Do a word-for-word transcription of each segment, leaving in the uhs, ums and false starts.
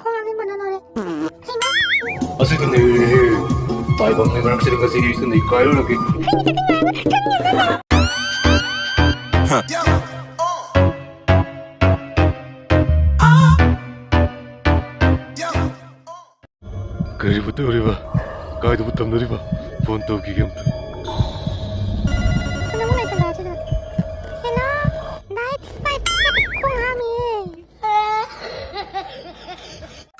ꯈꯣꯡ ꯍꯥꯝꯅꯤꯡꯕꯅ ꯂꯣꯏꯔꯦ꯫ ꯍꯩꯃꯥ! ꯑꯁꯤꯗꯤ ꯅꯩꯔꯦꯍꯦ꯫ ꯇꯥꯏꯕꯪꯒꯤ ꯃꯔꯛꯁꯤꯗ ꯉꯁꯤꯗꯤ ꯑꯩꯁꯨ ꯅꯩꯈꯥꯏꯔꯨꯔꯒꯦ꯫ ꯀꯔꯤꯕꯨ ꯇꯧꯔꯤꯕ? ꯀꯥꯏꯗꯕꯨ ꯇꯝꯅꯔꯤꯕ? ꯐꯣꯟ ꯇꯧꯈꯤꯒꯦ ꯑꯝꯇ꯫ ꯐꯣꯟ ꯑꯃꯨꯛ ꯂꯩꯇꯕ ꯑꯁꯤꯗ꯫ ꯍꯦꯜꯂꯣ? ꯅꯥꯏꯠ ꯐꯥꯏꯚ ꯈꯣꯡ ꯍꯥꯝꯃꯤꯌꯦ꯫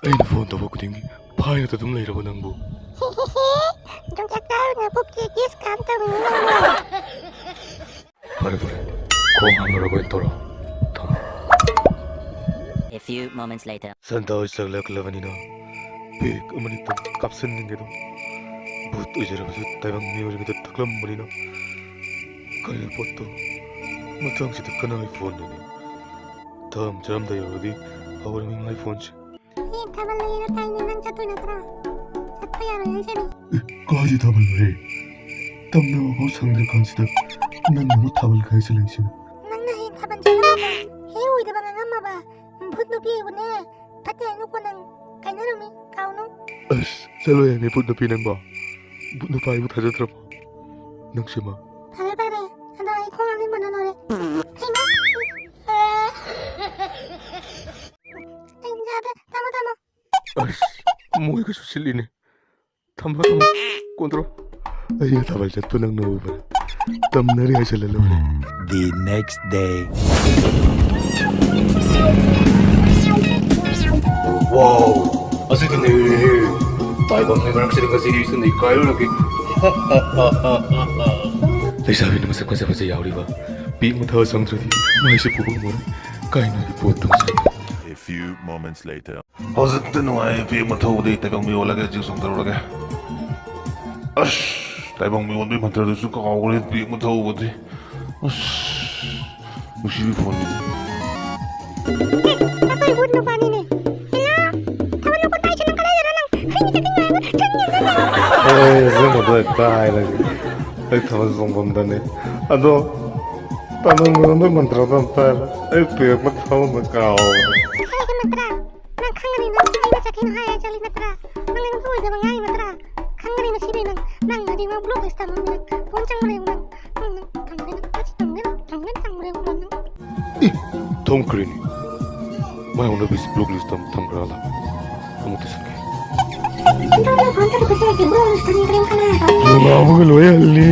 ꯑꯩꯅ ꯐꯣꯟ ꯇꯧꯕ ꯈꯨꯗꯤꯡꯒꯤ ꯐꯥꯏꯅꯇ ꯑꯗꯨꯝ ꯂꯩꯔꯕ ꯅꯪꯕꯨ? ꯌꯣꯡꯆꯥꯛ ꯆꯥꯔꯨꯅ ꯄꯨꯛꯀꯤ ꯀꯤꯁ ꯀꯥꯝ ꯇꯧꯔꯤꯅꯤ ꯅꯪꯕꯨ꯫ ꯐꯔꯦ, ꯐꯔꯦ꯫ ꯈꯣꯡ ꯍꯥꯝꯂꯔꯣꯏ ꯇꯧꯔꯣ꯫ ꯊꯝꯃꯣ꯫ A few moments later. ꯁꯟꯗꯥ ꯍꯣꯏ ꯆꯪꯂꯛꯂꯕꯅꯤꯅ ꯄꯦꯛ ꯑꯃꯅꯤꯇꯪ ꯀꯥꯞꯁꯤꯟꯅꯤꯡꯉꯦꯗꯣ꯫ ꯚꯨꯠ ꯑꯣꯏꯖꯔꯕꯁꯨ ꯇꯥꯏꯕꯪ ꯃꯤꯑꯣꯏꯔꯤꯉꯩꯗ ꯊꯛꯂꯝꯕꯅꯤꯅ꯫ ꯀꯔꯤ ꯄꯣꯠꯇꯣ? ꯃꯇꯥꯡꯁꯤꯗ ꯀꯅꯥꯒꯤ ꯐꯣꯟꯅꯣꯅꯦ? ꯊꯥ ꯑꯃ ꯆꯥꯔꯝꯗꯥꯏ ꯌꯧꯔꯗꯤ ꯍꯧꯔꯝꯃꯤ ꯃꯥꯏ ꯐꯣꯟꯁꯦ꯫ ꯍꯌꯦꯡ ꯊꯥꯕꯜ ꯂꯩꯌꯦꯅ ꯇꯥꯏꯅꯦ, ꯅꯪ ꯆꯠꯇꯣꯏ ꯅꯠꯇ꯭ꯔꯥ? ꯆꯠꯄ ꯌꯥꯔꯣꯏ ꯍꯥꯏꯁꯤꯅꯤ꯫ ꯑꯦ, ꯀꯥꯏꯗ ꯊꯥꯕꯜ ꯂꯩ? ꯇꯝꯅꯕ ꯐꯥꯎ ꯁꯪꯗ꯭ꯔꯀꯥꯟꯁꯤꯗ ꯅꯪꯅ ꯑꯃꯨꯛ ꯊꯥꯕꯜ ꯀꯥꯏꯁꯦ ꯂꯩꯁꯤꯅ꯫ ꯅꯪꯅ ꯍꯌꯦꯡ ꯊꯥꯕꯜ ꯆꯠꯂꯝꯃꯕ? ꯍꯦꯛ ꯑꯣꯏꯗꯕ ꯉꯥꯡꯉꯝꯃꯕ? ꯚꯨꯠ ꯅꯨꯄꯤ ꯑꯩꯕꯨꯅꯦ, ꯐꯠꯇꯦ ꯍꯥꯏꯅꯨꯀꯣ ꯅꯪ, ꯀꯥꯏꯅꯔꯝꯃꯤ, ꯀꯥꯎꯅꯨ꯫ ꯑꯁ, ꯆꯠꯂꯣꯏ ꯍꯥꯏꯅꯦ ꯚꯨꯠ ꯅꯨꯄꯤ ꯅꯪꯕꯣ? ꯚꯨꯠ ꯅꯨꯄꯥ ꯑꯩꯕꯨ ꯊꯥꯖꯗ꯭ꯔꯕꯣ? ꯅꯪꯁꯤꯃ꯫ ꯐꯔꯦ, ꯐꯔꯦ, ꯑꯗꯣ ꯑꯩ ꯈꯣꯡ ꯍꯥꯝꯅꯤꯡꯕꯅ ꯂꯣꯏꯔꯦ꯫ ꯍꯩꯃꯥ! ꯑꯩ ꯌꯥꯗ꯭ꯔꯦ, ꯊꯝꯃꯣ, ꯊꯝꯃꯣ꯫ ꯑꯁ, ꯃꯣꯏꯒꯁꯨ ꯁꯤꯜꯂꯤꯅꯦ꯫ ꯊꯝꯃꯣ, ꯊꯝꯃꯣ꯫ ꯀꯣꯟꯇ꯭ꯔꯣ꯫ ꯑꯩꯅ ꯊꯥꯕꯜ ꯆꯠꯄ ꯅꯪꯅ ꯎꯕ꯭ꯔꯥ? ꯇꯝꯅꯔꯤ ꯍꯥꯏꯁꯤꯜꯂ ꯂꯣꯏꯔꯦ꯫ The next day. ꯋꯥꯎ! ꯑꯁꯤꯗꯤ ꯅꯩꯔꯦꯍꯦ꯫ ꯇꯥꯏꯕꯪꯒꯤ ꯃꯔꯛꯁꯤꯗ ꯉꯁꯤꯗꯤ ꯑꯩꯁꯨ ꯅꯩꯈꯥꯏꯔꯨꯔꯒꯦ꯫ ꯂꯩꯁꯥꯕꯤꯅ ꯃꯁꯛ ꯐꯖ ꯐꯖ ꯌꯥꯎꯔꯤꯕ ꯄꯤꯛ ꯃꯊꯥ ꯆꯪꯗ꯭ꯔꯗꯤ ꯃꯥꯏꯁꯦ ꯄꯨꯕ ꯉꯝꯃꯔꯣꯏ꯫ ꯀꯥꯏꯅꯣꯒꯤ ꯄꯣꯠꯇꯣ ꯃꯁꯛ꯫ A few moments later. ꯍꯧꯖꯤꯛꯇ ꯅꯨꯡꯉꯥꯏ, ꯄꯦꯛ ꯑꯃ ꯊꯧꯕꯗꯩ ꯇꯥꯏꯕꯪ ꯃꯤ ꯑꯣꯜꯂꯒꯦ, ꯍꯧꯖꯤꯛ ꯆꯣꯡꯊꯔꯨꯔꯒꯦ꯫ ꯑꯁ, ꯇꯥꯏꯕꯪ ꯃꯤ ꯑꯣꯟꯕꯒꯤ ꯃꯟꯇ꯭ꯔꯗꯨꯁꯨ ꯀꯥꯎꯈ꯭ꯔꯦ, ꯄꯦꯛ ꯑꯃ ꯊꯧꯕꯗꯤ꯫ ꯑꯁ, ꯅꯨꯡꯁꯤꯕꯤ ꯐꯣꯟꯅꯤ꯫ ꯑꯦ, ꯑꯩꯈꯣꯏ ꯚꯨꯠ ꯅꯨꯄꯥꯅꯤꯅꯦ꯫ ꯍꯦꯜꯂꯣ? ꯊꯥꯕꯜ ꯃꯈꯣꯟ ꯇꯥꯏꯁꯦ ꯅꯪ ꯀꯗꯥꯏꯗꯅꯣ ꯅꯪ? ꯍꯩ, ꯆꯠꯅꯤꯡꯉꯥꯏ ꯑꯃ, ꯆꯠꯅꯤꯡꯉꯥꯏ ꯑꯃ꯫ ꯑꯦ, ꯑꯁꯦꯡꯕꯗꯣ ꯍꯦꯛꯇ ꯍꯥꯏꯔꯒꯦ꯫ ꯑꯩ ꯊꯥꯕꯜ ꯆꯣꯡꯐꯝꯗꯅꯦ꯫ ꯑꯗꯣ, ꯇꯥꯏꯕꯪ ꯃꯤ ꯑꯣꯟꯕꯒꯤ ꯃꯟꯇ꯭ꯔꯗꯣ ꯑꯝꯇ ꯍꯥꯏꯔꯣ꯫ ꯑꯩ ꯄꯦꯛ ꯑꯃ ꯊꯧꯕ ꯀꯥꯎꯔꯦ꯫ ꯍꯦ, ꯍꯦ, ꯃꯟꯇ꯭ꯔ? ꯅꯪ ꯈꯪꯉꯅꯤ ꯅꯪ꯫ ꯑꯩꯅ ꯍꯥꯏ ꯍꯥꯏ ꯆꯠꯂꯤ ꯅꯠꯇ꯭ꯔꯥ? ꯅꯪ ꯑꯩꯉꯣꯟꯗ ꯑꯣꯏꯗꯕ ꯉꯥꯡꯉꯤ ꯅꯠꯇ꯭ꯔꯥ? ꯈꯪꯒꯅꯤ ꯃꯁꯤꯗꯤ ꯅꯪ꯫ ꯅꯪ ꯍꯧꯖꯤꯛꯃꯛ block list ꯊꯝꯃꯝꯅꯤ ꯅꯪ꯫ Phone ꯆꯪꯕ꯭ꯔꯥ ꯌꯦꯡꯉꯨ ꯅꯪ꯫ ꯅꯪ, ꯅꯪ ꯊꯝꯒꯦ ꯅꯪ꯫ ꯑꯁ ꯊꯝꯒꯦ ꯅꯪ꯫ ꯊꯝꯒꯦ ꯅꯪ꯫ ꯊꯝꯒꯦ ꯅꯪ꯫ ꯅꯪ꯫ ꯊꯝꯈ꯭ꯔꯦꯅꯦ꯫ ꯃꯥꯏ ꯍꯧꯅꯕꯤꯁꯤ block list ꯊꯝ ꯊꯝꯈ꯭ꯔꯥ ꯂꯥ? ꯑꯃꯨꯛ ꯊꯤꯖꯤꯟꯒꯦ꯫ ꯅꯪ phone ꯇꯧꯔꯛꯄꯁꯦ ꯍꯧꯖꯤꯛ block list ꯊꯝꯈ꯭ꯔꯦ ꯈꯜꯂꯦ꯫ ꯅꯣꯡꯉꯥꯟꯕꯒ ꯂꯣꯏ ꯍꯜꯂꯤ꯫